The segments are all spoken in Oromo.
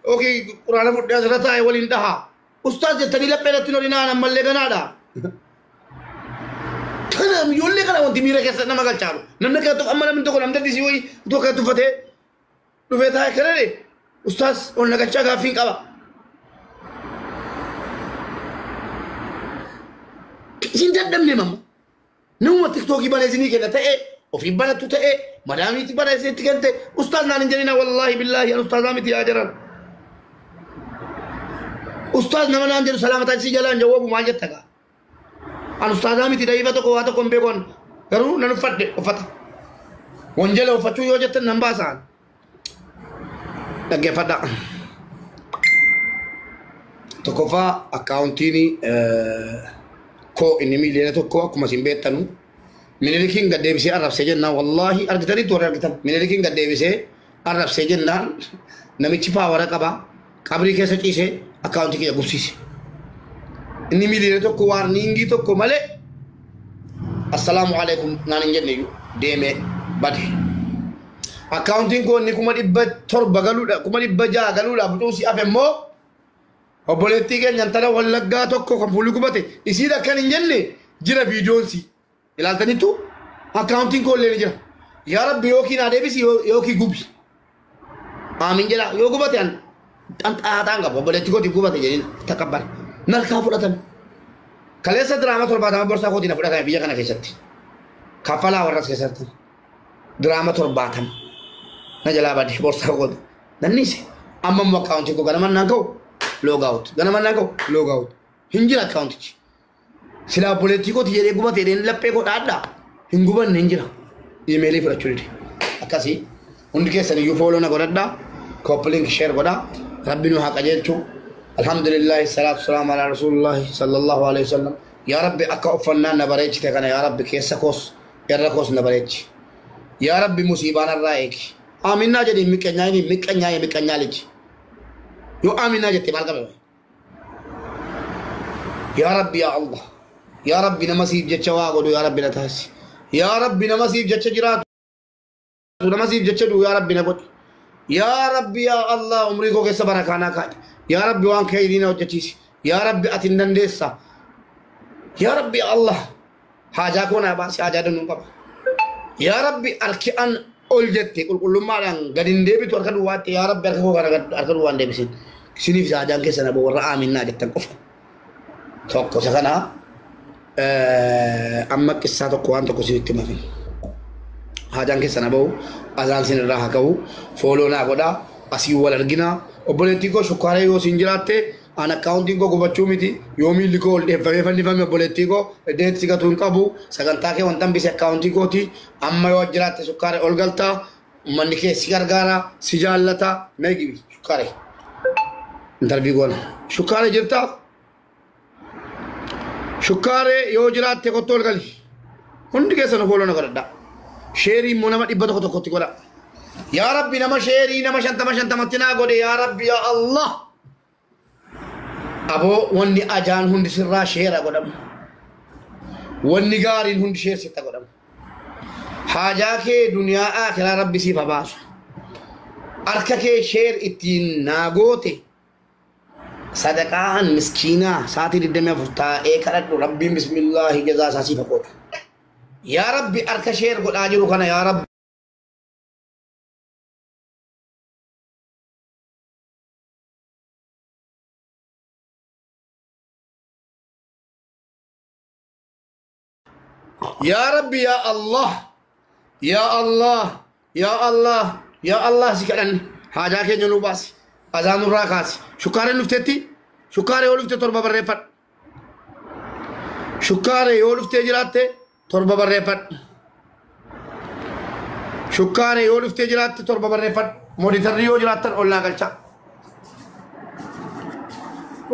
Yookiin quraana fudhee asirra taa'e waliin dhaha. Ustaaz jettanii laphee irratti hin olinaan ammallee ganaadha. Kana ijoollee kana wanti miira keessa nama galchaaru. Namni akka amma namni tokko namni disii wayii utuu akka tuffatee dhufee taa'e kana dhe ustaaz ol na galchaa gaaffiin qaba. Isin dadhabne mamma. Nama tiktookii banee isinii kenna ta'e ofii banattu ta'e madaamiitti banee isinitti kente ustaaz naan hin jedhina wallaahi billaahi an ustaazaa miti yaa jiran. Ustaaz nama naan jedhu salaamataa isii jalaan jawwabu maal jetta gaa. An ustaazaa miti da'iifa tokko waa tokko hin beeku garuu nan uffadhe uffata. Wanjala uffachuu yoo jettan nan baasaan. Dhaggeeffadhaa. Tokkoffaa akkaawuntiin koo inni 1 miiliyoona akkuma isin beektanu Minilikiin gad deebisee arrabsee jennaan wallaahi argitanitti warri argitan Minilikiin gad deebisee arrabsee jennaan namichi power qaba qabrii keessa ciisee akkaawuntii kiyya gubsiise. Inni 1 miiliyoona warning tokko malee assalaamu alaikum naan hin jenne iyyuu deemee bade. Akkaawuntiin koo inni 700,000 galuudha 600,000 galuudhaaf utuu si hafe immoo obboleettii keenya intala wallaggaa tokko kan fuulli gubate isiin akkan hin jenne jira viidiyoonsi ilaaltanittu akkaawuntiin koo illee ni jira. Yaa Rabbi yookiin haa deebisi yookiin gubi. Aamin jedha yoo gubate an xanxaaxaan qabu obboleettii kootiif gubate jedhin takabbal. Narkaa fudhatame. Kaleessa diraama 70 borsaa kootiin na fudhatame biyya kana keessatti. Kaffalaa warras keessatti. Diraama 70 na jalaa bade borsaa kooti. Nanniise. Amma immoo akkaawuntiin koo ganama naan ka'u log out. Ganama naan ka'u log out. Hin jira akkaawuntichi. Silaa obboleettii kooti jedhee gubate jedheen laphee koo dhaadhaa. Hin gubanne hin jira. Iimeelii fudhachuu dide. Akkasii hundi keessan iyyuu follow na godhadhaa. Copy link share godhaa. Rabbi nu haa qajeelchu. Alhamdulillahi salaatu salaamu ala rasuulillahi sallallahu alaihi wasallam. Yaa Rabbi akka uffannaan na bareechite kana yaa Rabbi keessa koos irra koos na bareechi. Yaa Rabbi musiibaan irraa eegi. Aaminaa jedhi miqqanyaa inni miqqanyaa miqqanyaa liji. Yoo aaminaa jette maal qabe? Yaa Rabbi yaa Allah. Yaa Rabbi nama siif jecha waa godhu yaa Rabbi na taasisi. Yaa Rabbi nama siif jecha jiraatu nama siif jecha du'u yaa Rabbi na godhi. Yaa Rabbi yaa Allah umrii koo keessa barakaa naa kaa'i. Yaa Rabbi waan khayrii na hojjechiisi. Yaa Rabbi ati hin dandeessa. Yaa Rabbi yaa Allah haajaa koo naa baasi haajaa danuu qaba. Yaa Rabbi harki an ol jette qulqullummaadhaan gad hin deebitu harka duwwaatti yaa Rabbi harka koo kana harka duwwaan deebisin. Isiniif haajaan keessan aboo warra aaminaa jettan qofa. Tokko isa kana amma qissaa tokko waan tokko isinitti himatin. Haajaan keessan aboo azaan isin irraa haa ka'u follow naa godhaa asii wal arginaa obboleettii koo shukkaaree yoo isin jiraatte an akkaawuntiin koo gubachuu miti yoo miilli koo ol dheeffamee fannifame obboleettii koo iddoo si gatuu hin qabu sagantaa kee wanta hambise akkaawuntii kooti amma yoo jiraatte shukkaaree ol galtaa uummanni kee si gargaara si jaallata meeqi shukkaaree interview goona shukkaaree jirtaa shukkaaree yoo jiraatte kottu ol gali hundi keessan follow na godhadhaa share immoo nama 100 tokkotti godha yaa Rabbi nama share nama 50 50tti naa godhe yaa Rabbi yaa Allah aboo wanni ajaan hundi sirraa share godhamu wanni gaariin hundi share sitta godhamu haajaa kee duniyaa akiraa Rabbi siif haa baasu harka kee share ittiin naa goote sadaqaan miskiinaa sa'aatii 24 taa'ee kadhadhu Rabbiin bismillaahi jazaa isaa siif haa qoodu yaa Rabbi harka share godhaa jiru kana yaa Rabbi yaa Rabbi yaa Allah yaa Allah yaa Allah yaa Allah si kadhanne haajaa keenya nuu baasi azaa nurraa kaasi shukkaareen dhuftetti shukkaaree yoo dhufte 7 barreeffadhu shukkaaree yoo dhuftee jiraatte 7 barreeffadhu shukkaaree yoo dhuftee jiraatte 7 barreeffadhu moderatorri yoo jiraattan ol naa galchaa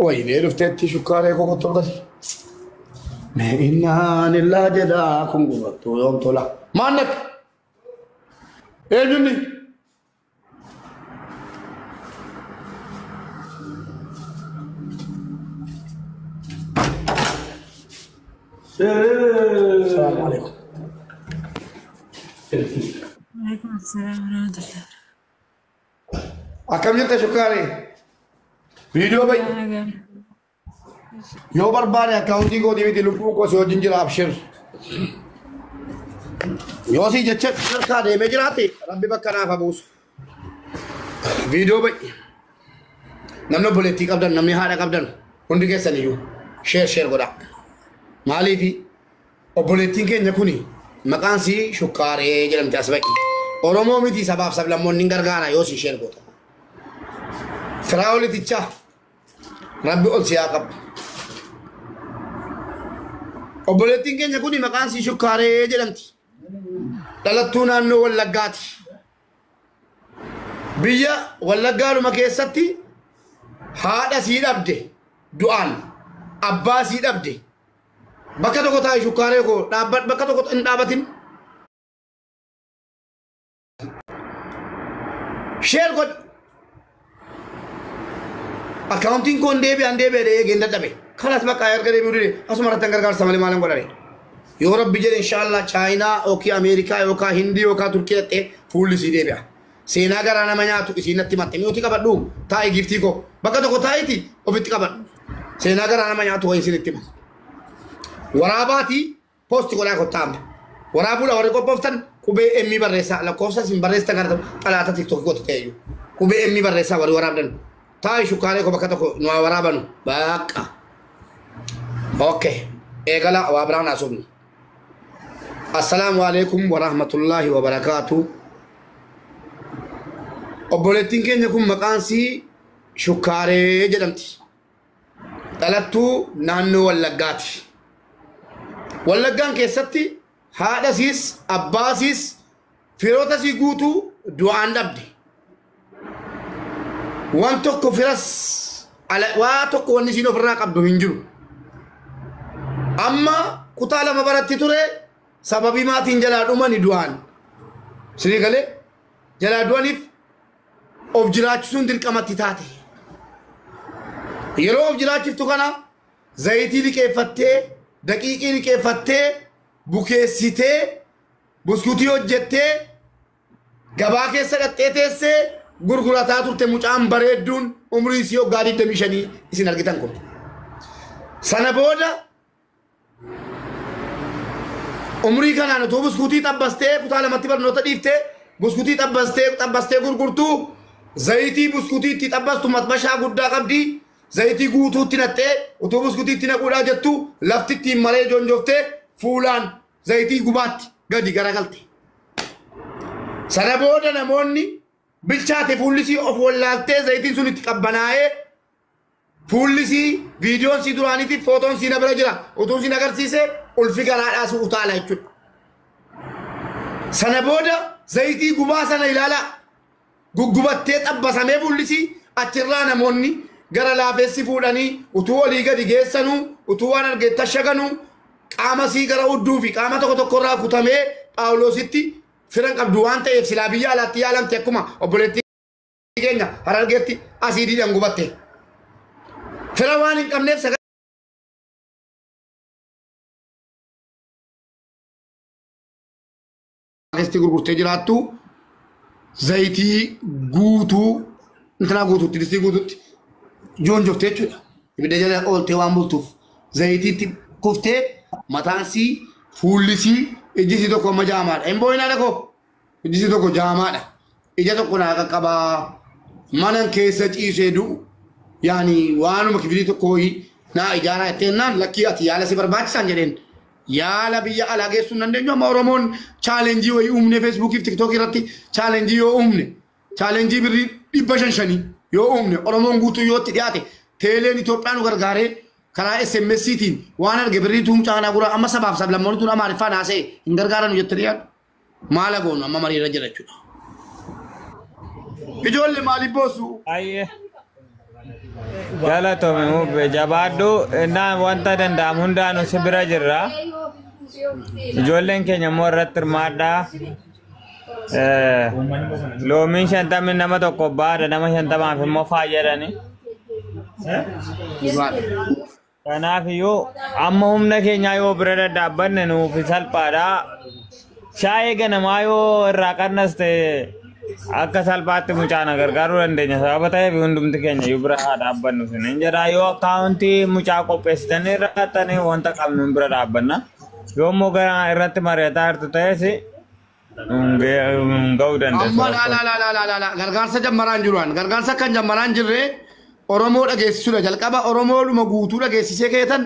waynee dhufteetti shukkaaree koo kottu ol gali mee innaan illaa jedhaa kun gubattuu yoom tola maan naqe eenyunni Assalamu alaikum. Waalaikum assalam warahmatullahi. Akkam jirta shukkaaree? Viidiyoo ba'i. Yoo barbaade akkaawuntii kootii miti lubbuun koo si wajjin jira abshir. Yoo si jecha harkaa deemee jiraate rabbi bakka naaf haa buusu. Viidiyoo ba'i. Namni obboleettii qabdan, namni haadha qabdan hundi keessan iyyuu share share godhaa. Maaliifi obboleettiin keenya kuni maqaan sii Shukkaaree jedhamti as ba'i. Oromoo miti sabaaf sablammoonni hin gargaara yoo si share goota. Firaa'olitichaa rabbi ol si haa qabu. Obboleettiin keenya kuni maqaan sii Shukkaaree jedhamti. Dhalattuu naannoo Wallaggaati. Biyya Wallaggaadhuma keessatti haadha sii dhabde du'aan, abbaa sii dhabde. Bakka tokko taa'i Shukkaaree koo, dhaabbat, bakka tokko hin dhaabatin. Share godhi. Akkaawuntiin koon deebi'an deebi'e eegeen dadhabe. Kanas bakka erga deebi'uu dide asuma irratti gargaarsa malee maalan godhare. Yoo rabbi jedhe inshaallah Chaayinaa yookiin Ameerikaa yookaan Hindii yookaan Turkii dhaqxee fuulli sii deebi'a. Seenaa garaa nama nyaatu isiin natti himatte. Mi'ooti qabadhu, taa'i giiftii koo. Bakka tokko taa'iti ofitti qabadhu. Seenaa garaa nama nyaatu wayii isin itti hima. Waraabaatii post godhaa kottaa amma. Waraabuudha warri qophooftan qubee Emmii barreessaa, lakkoofsa isin barreessitan kana xalaata TikTok gootu ta'eyyuu. Qubee Emmii barreessaa warri waraabdan. Taa'i Shukkaaree koo bakka tokko nu haa waraabanu. Bakka. Okay. Eegala waa biraan haasofnu. Assalaamu alaikum wa rahmatullahi wa barakaatu. Obboleettiin keenya kun maqaan sii Shukkaaree jedhamti. Dhalattuu naannoo Wallaggaati. Wallaggaan keessatti haadha siis, abbaa siis, firoota sii guutuu du'aan dhabde. Waan tokko firas waa tokko wanni isiin ofirraa qabdu hin jiru. Amma kutaa 2 baratti ture, sababii maatiin jalaa dhumani du'aan. Isinii galee jalaa du'aniif of jiraachisuun dirqamatti taate. Yeroo of jiraachiftu kana zayitii liqeeffattee, daqiiqii liqeeffattee, bukeessitee, buskutii hojjettee, gabaa keessa dhaqxee teessee gurgurataa turte mucaan bareedduun umriin isii waggaa 25 isin argitan kun. Sana booda umrii kanaan utuu buskutii xabbastee kutaa 2tti barnoota dhiiftee buskutii xabbastee xabbastee gurgurtuu, zayitii buskutii itti xabbastu matbashaa guddaa qabdi, zayitii guutuutti naqxee utuu buskutii itti naquudhaa jettu lafti ittiin maree jonjoftee fuulaan zayitii gubaatti gadi garagalte. Sana booda namoonni bilchaate fuullisii of wallaaltee zayitiin sun itti qabbanaa'ee fuullisii viidiyoon sii duraaniitiif footoon sii na bira jira utuu siin agarsiise ulfi garaadhaa si utaala jechuudha. Sana booda zayitii gubaa sana ilaalaa guggubattee xabbasamee fuullisii achirraa namoonni gara laafessi fuudhanii utuu olii gadi geessanuu utuu waan arge tashaganuu qaama sii gara udduu fi qaama tokko tokkorraa kutamee Phaawulositti firan qabdu waan ta'eef silaa biyya alaatti yaalamte akkuma obboleettii keenya Harargeetti asiidiidhaan gubatte. Fira waan hin qabneef sagalee gurgurtee jiraattu zayitii guutuu intalaa guutuutti distii guutuutti joonjoftee jechuudha. Ibidda jala ooltee waan bultuuf zayitiitti kuftee mataan sii, fuulli sii, ijji sii tokko amma jaamaadha. Hin boo'inaa dhaqoo, ijji sii tokko jaamaadha. Ija tokko naa qaqqabaa manan keessa ciisee du'u yaani waanuma kifilii tokko wayii naa ijaaraa jettee naan lakkii ati yaala si barbaachisan jedheen. Yaala biyya alaa geessuu hin dandeenyu. Amma Oromoon challenge wayii uumne, Feesbuukii fi TikTokii irratti challenge yoo uumne, challenge birrii 500 500 yoo uumne, Oromoon guutuu yoo itti dhiyaate, teeleen Itoophiyaa nu gargaaree karaa SMS'tiin waan arge birrii tuumcaa kanaa gura amma sabaaf sablammoonni tun Amaariffaan haasa'e hin gargaaranu jettanii yaadu. Maala goonu amma mariirra jira jechuudha. Ijoollee maaliif boossu? Ayyee. Galatoomi mubbe, jabaadhu, innaa wanta danda'amu hundaanuu si bira jirra. Ijoolleen keenya immoo irratti hirmaadhaa. Loomiin 50 nama tokko baadha, nama 50f immoo fayyadani. Kanaaf iyyuu amma humna keenyaa yoo bira daddaabbanne nuuf salphaadha. Shaayii ganamaa yoo irraa qannas ta'e Akka salphaatti mucaa na gargaaruu dandeenya. Sababa ta'eef hundumti keenya iyyuu bira haa dhaabbannu sinin jedha. Yoo akkaawuntii mucaa qopheessitanii irrattanii wanta qabnu bira dhaabbanna. Yoo immoo gara irratti mari'ataa jirtu ta'es hin ga'uu dandeessu. Amma laa laa laa laa laa laa gargaarsa jammaraan jiru an gargaarsa kan jammaraan jirre Oromoo dhageessisuudha jalqaba Oromoodhuma guutuu dhageessisee keetan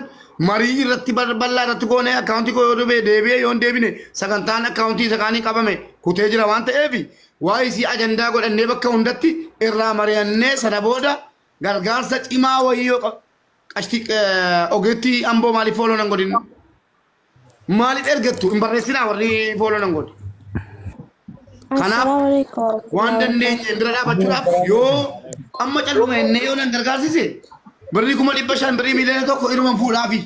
marii irratti bal'aa irratti goone akkaawuntii koo yoo dhufee deebi'ee yoo hin deebine sagantaan akkaawuntii isa kaanii qabame kutee jira waan ta'eef waa'ee isii ajandaa godhannee bakka hundatti irraa mari'annee sana booda gargaarsa cimaa wayii yoo qashti ogeettii amboo maaliif follow nan godhin maaliif ergattu hin barreessinaa warri follow nan godhi. Kanaaf Assalaamu alaikum waan warahmatullahi dandeenye bira dhaabachuudhaaf yoo amma calluma jennee yoo nan gargaarsise birrii 500,000 birrii 1,000,000 iruman fuudhaafi.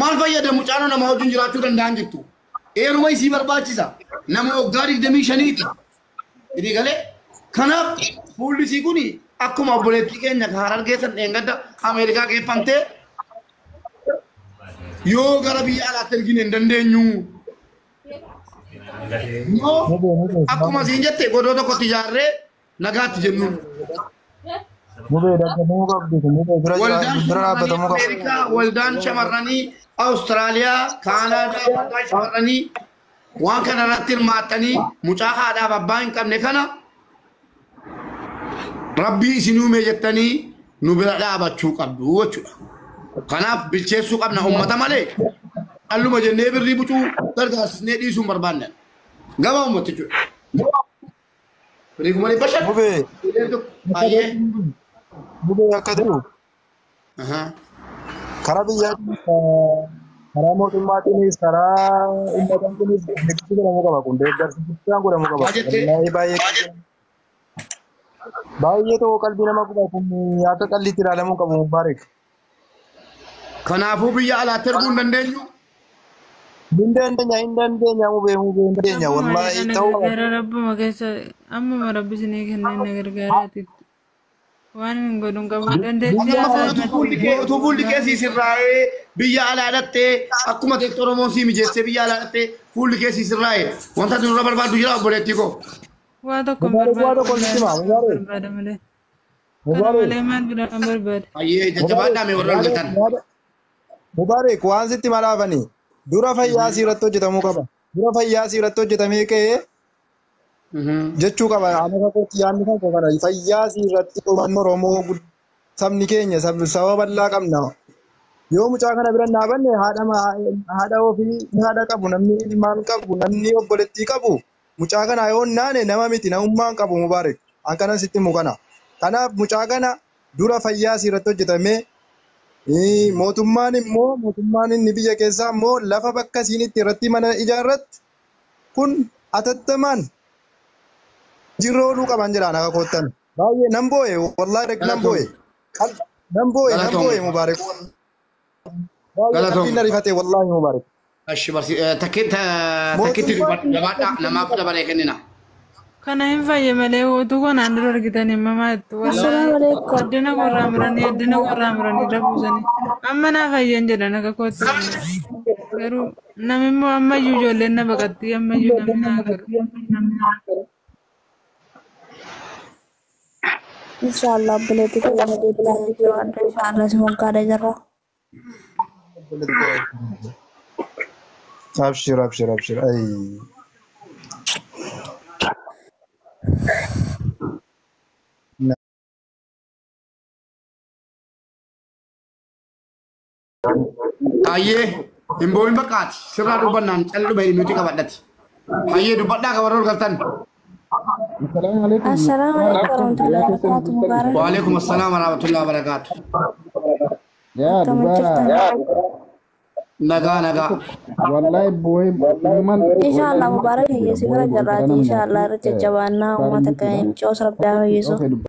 Maal fayyada mucaanoo nama wajjin jiraachuu danda'an jirtu. Eeruma isii barbaachisa. Nama waggaa 25ti. Idii galee kanaaf fuulli isii kun akkuma obboleettii keenya kan Harargee san dheengadda Ameerikaa geeffamtee yoo gara biyya alaatti ergine hin dandeenyu. Yoo akkuma siin jette godoo tokkotti ijaarree nagaatti jennuun. Mubee dhaggatamuu qabdu kun mubee bira jira Waldaan bira shamarranii dhaabbatamuu qabdu. Ameerikaa, waldaan shamarranii Awustiraaliyaa, Kaanaadaa, waldaan shamarranii waan kana irratti hirmaattanii mucaa haadhaaf abbaa hin qabne kana rabbii isin uume jettanii nu bira dhaabachuu qabdu jechuudha. Kanaaf bilcheessuu qabna uummata malee dhalluma jennee birrii bucuu gargaarsisnee dhiisuu hin barbaanne. Gama uummata jechuudha. Birrii 500,000. Mubee 1,000,000. Baay'ee. mubee akka ta'u karaa biyyaatiin karaa mootummaatiinis karaa uummataatiinis deeggarsi godhamuu qaba kun deeggarsi guddaan godhamuu qaba. Maal jettee? Wallaahi baay'ee baay'ee tokko qalbii nama guba kun akka qalliitti ilaalamuu qabu Mubaarik. Kanaafuu biyya alaatti erguu hin dandeenyu. Hin dandeenya hin dandeenya mubee mubee hin dandeenya Rabbuma wallaahi na ta'uu qaba. gargaara rabbuma keessa ammuma rabbi isinii kennee na gargaaraati. Waan hin godhun qabu dandeettii Amma haasaa utuu fuulli kee utuu fuulli kee sii sirraa'ee biyya alaa dhattee akkuma teessoo Oromoon sii mijeessee biyya alaa dhattee fuulli kee sii sirraa'ee wanta ati nurra barbaaddu jira obboleettii koo. Waa tokko hin Mubaarik waa barbaadu tokko sitti himaa wallaahi Mubaarik. barbaada malee. Kana Mubaarik. malee maal biraa hin barbaada. Ayyee jajjabaadhaa mee warra hojjetan. Mubaarik waan sitti malaafani dura fayyaa sii irratti hojjetamuu qaba. Dura fayyaa sii irratti hojjetamee ka'ee jechuu qaba. Ana kootti yaadni kan koo kana fayyaa sii irratti uummanni Oromoo sabni keenya saba bal'aa qabna. Yoo mucaa kana bira hin dhaabanne haadha ofii haadha qabu namni ilmaan qabu namni obboleettii qabu mucaa kana yoo hin naane nama miti namummaa hin qabu Mubaarik. An kanan sitti himu kana. Kanaaf mucaa kana dura fayyaa sii irratti hojjetamee mootummaan immoo mootummaan inni biyya keessaa immoo lafa bakka isiin itti irratti mana ijaarrattu kun atattamaan jirra ooluu qaban jedhaan akka koottan. Baay'ee nan boo'e wallaahi nan boo'e. Nan boo'e nan boo'e Mubaarik. Baay'ee Galatoom. qalbiin na rifate wallaahi Mubaarik. Ashi barsi takkitti dubbadhu jabaadhaa namaaf dabalee kennina. Kana hin fayye malee utuu kanaan dura argitan himamaa jettu. Wallaahi Assalaamu alaikum. addana qorraa muranii addana qorraa muranii irra buusanii. Amma naa fayyan jedhan akka kootti. Garuu namni immoo ammayyuu ijoolleen na baqatti ammayyuu namni naa garu. Inshallah obboleettii keenya deebinaa jabaadhu inshallah si moggaadha jirra. Abshir abshir abshir. Ayii. Ayyee hin boo'in bakkaati sirraa dubbannaan callume nuti qabadhati. Ayyee dubbadhaa ka warra ol galtan. Assalamu alaikum. Assalaamu alaikum warahmatullahi wabarakatuh. Mubaarak. Waalaikum assalaam warahmatullahi wabarakatuh. Yaa Akkam dubara jirtan? Nagaa nagaa. wallahi boo'ee imimmaan Inshallah Mubaarak hiyyeessi bira boo'ee jirraati. boo'ee Inshallah irra jajjabaannaa uummata keenya coos rabbi haa fayyisu. Okay, dubba.